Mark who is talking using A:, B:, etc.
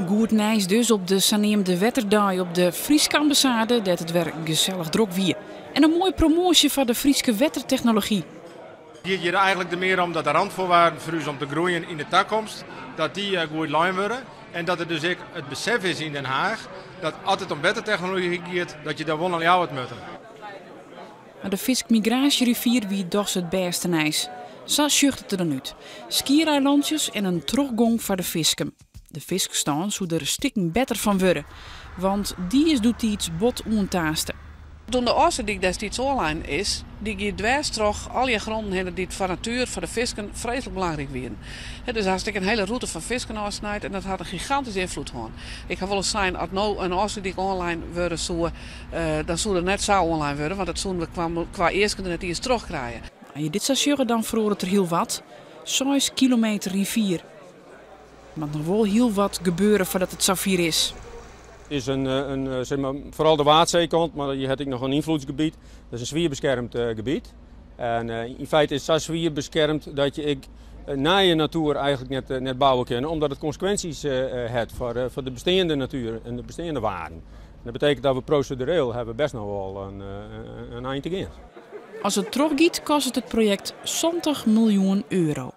A: Goed nijs dus op de saneamde Wetterdei op de Fryske ambassade, dêr't it wer gesellich drok wie. En in moaie promoasje foar de Fryske wettertechnology.
B: It giet hjir eigenlik der mear om dat de randvoorwaarden foar ús om te groeien yn de takomst, dat dy goed lein wurde. En dat der dus ek it besef is yn Den Haag dat as it om wettertechnology giet, dat je dan wol nei Ljouwert moatte.
A: Mar de fiskmigraasjerivier wie dochs it bêste nijs. Sa sjocht it der dan út. Skiereilantsjes en in trochgong foar de fisken. De fiskstân soe der stikken better fan wurde, want dy is doetiids bot oantaaste.
C: Doe't de Ofslútdyk destiids oanlein is, dy gie dwers troch allegear gronden hinne dy't foar natuer, foar de fisken, freeslik belangryk wienen. Dus hast ek in hiele rûte fan fisken ôfsnijd en dat hat in gigantyske ynfloed hân. Ik ha wolris sein, as no in Ofslútdyk oanlein wurde soe, dan soe er net sa oanlein wurde, want dat soenen we kwa easken der net iens troch krije.
A: As je dit sa sjogge, dan feroaret der hiel wat. 6 kilometer rivier. Der moat noch wol hiel wat gebeure foardat it safier is.
B: It is in, zeg maar, foaral de Waadseekant, mar je hat ek noch in ynfloedsgebiet. Dat is in swier beskermd gebiet. En yn feite is it sa swier beskermd dat je ek nije natuer eigenlik net bouwe kinne, omdat it konsekwinsjes hat foar de besteande natuer en de besteande waarden. En dat betekent dat we prosedureel hawwe best noch wol in ein te gean.
A: As it trochgiet, kostet it projekt 70 miljoen euro.